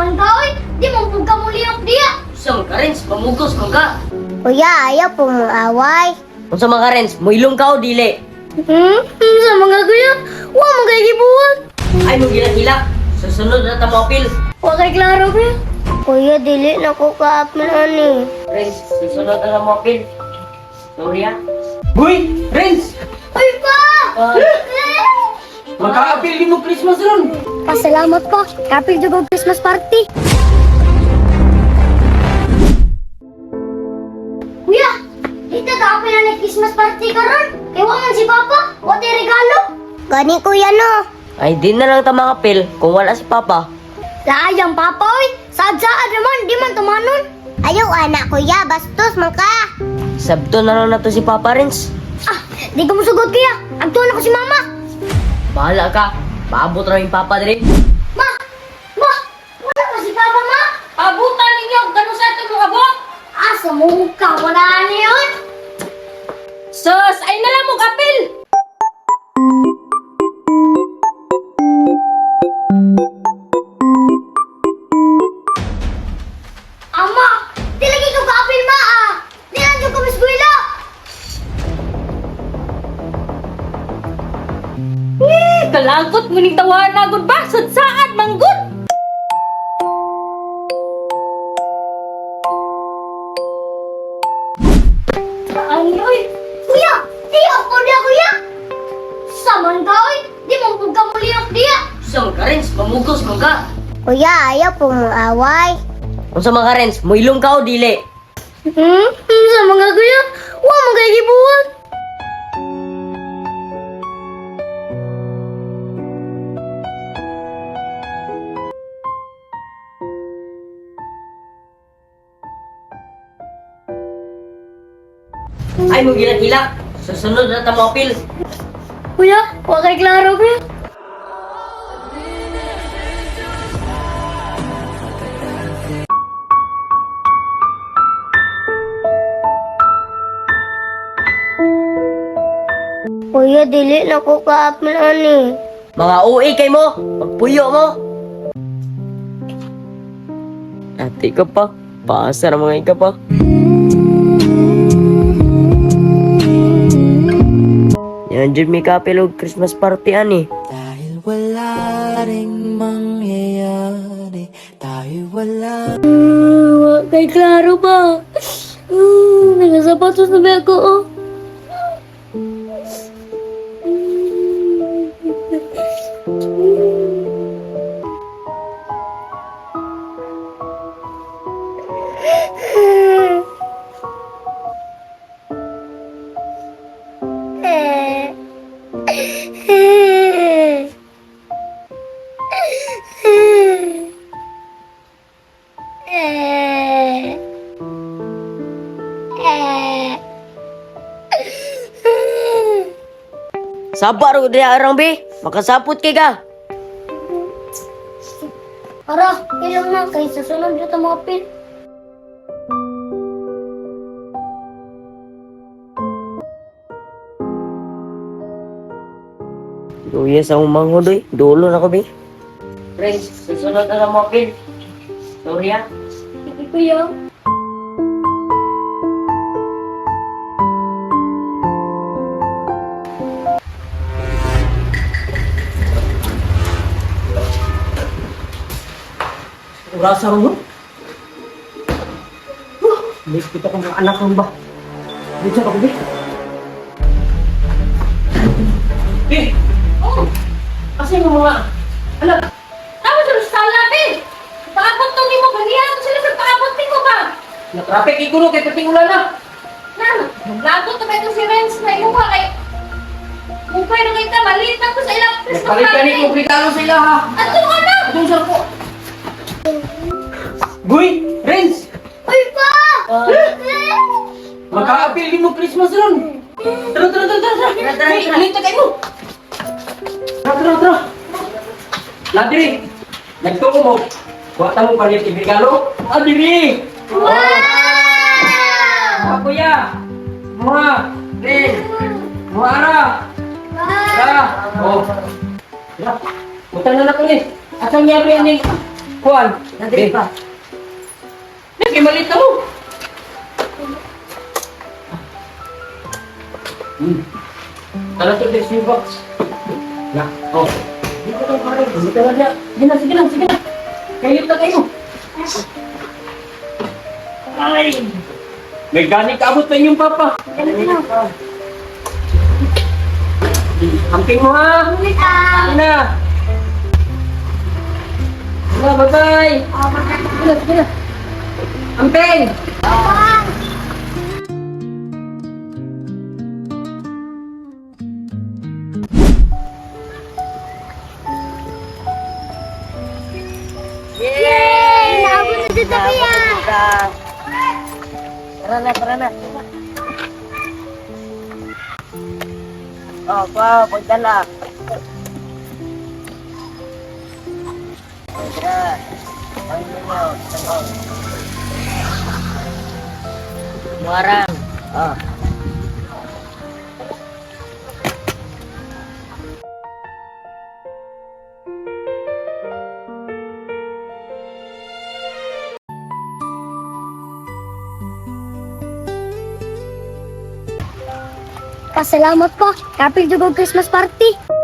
man ka, oy. Di mo pug ka muliyok diya. Unsa man ka, Renz? Pamugos man ka. Kuya, ayaw po mag-away. Unsa man ka, Renz? Moilom ka o dili? Hmm? Sa mga kuya, wa man kay gibuhat. Ay mo gilak-gilak. Susunod na ta mo apil. Wa kay klaro kuya. Kuya, dili na ko kaapil ani. Renz, susunod na ta mo apil. Sorry ah. Boy, Renz! Uy pa! Magka-apil din mo Christmas ron. Pasalamat pa. Kapil jud og Christmas party. Kuya, dito ta apil na ni Christmas party karon. Kay wa man si Papa, wa tay regalo. Gani kuya no. Ay, di na lang ta makapil kung wala si Papa. Laayang Papa oy, saad-saad naman, di man tumanon. Ayaw anak kuya, bastos man ka. Sabto na lang nato si Papa, Renz. Ah, di ko musugot kuya. Agtuon ako si Mama. Bahala ka. Paabot ra yung Papa diri. Ma! Ma! Wala ba si Papa, Ma? Pabutan ninyo, ganun sa itong mga abot. Asa mo ka? Wala na yun? Sus, ay na lang mong apil. Ama! Di lagi ko kaapil, ma ah! Di lang ko miskwela! Eh, kalagot mo ning tawahan na gud ba? Sadsaad manggod. Ay, oy! Kuya! Di ako na, kuya! Saman ka, oy! Di mo pug ka muliyok diya! Unsa man ka, Renz? Pamugos man ka. Kuya, ayaw po mag-away. Unsa man ka, Renz? Moilom ka o dili? Hmm? Sa mga kuya, wa man kay gibuhat! Ay mo gilak-gilak. Susunod na ta mo apil. Kuya, wa kay klaro, kuya. Kuya, dili na ko kaapil ani. Mga uwi kay mo. Pagpuyo mo. Ate ka pa. Paasa na mga ika pa. Yan dyan may kapil og Christmas party ani. Dahil wala ring mangyayari, tayo wala Wa kay klaro ba? Nagasapatos na ba ako, oh? Sabar ko diha arang be. Makasapot kay ka. Ara, ilang na kay sa sunod na ta mga pil. Luya sa umanghod oy. Dulo na ko be. Renz, susunod na mo apil. Sorry ah. Sige, kuya. Urasa ron no? Huh, miss kita kong mga anak ron ba? Dito ako, be. Eh! Oh, Asa yung mga anak? tama sa sala be. Paabot tong nimo ganihan ko sila sa paabot nimo ba? Na-traffic ikuno kay pating ulan na. Na, naglagot na ba itong si Renz na imuha kay Mupay na kay ka, maliit na ko sa ilang Christmas Nagpalit ka ni party. kong regalo sa ila ha. Ato ka na! Atong sa ko. Boy, Renz! Uy pa! Magka-apil din mo Christmas ron. Tara, tara, tara, tara. Tara, tara, Hey, tara. late na kayo mo. Tara, tara, tara. Ladiri, nagtuo mo. Kuha ta mo palit regalo. Ah, diri. Wow! Mga kuya. Mga, Ren. Mga ara. Tara. Oh. Tara. Butang na na ko ni. Asang yari ani? Kuan. Nadiri pa. Kay malit na mo. Tara to this new box. Na, oh. Dito na pare, dito na siya. Sige na, sige na, sige na. Kayo na kayo. Ay! May gani kaabot na inyong papa. Amping mo ha. Sige na. Sige na, bye-bye. Sige na, sige na. Amping! Yay! Naabot na dito, kuya. Tara na, tara na. Oh, wow, pagdala. Oh, tara. Ang ninyo, tangong. Muarang. Oh. Pasalamat po. Kapil jud og Christmas party.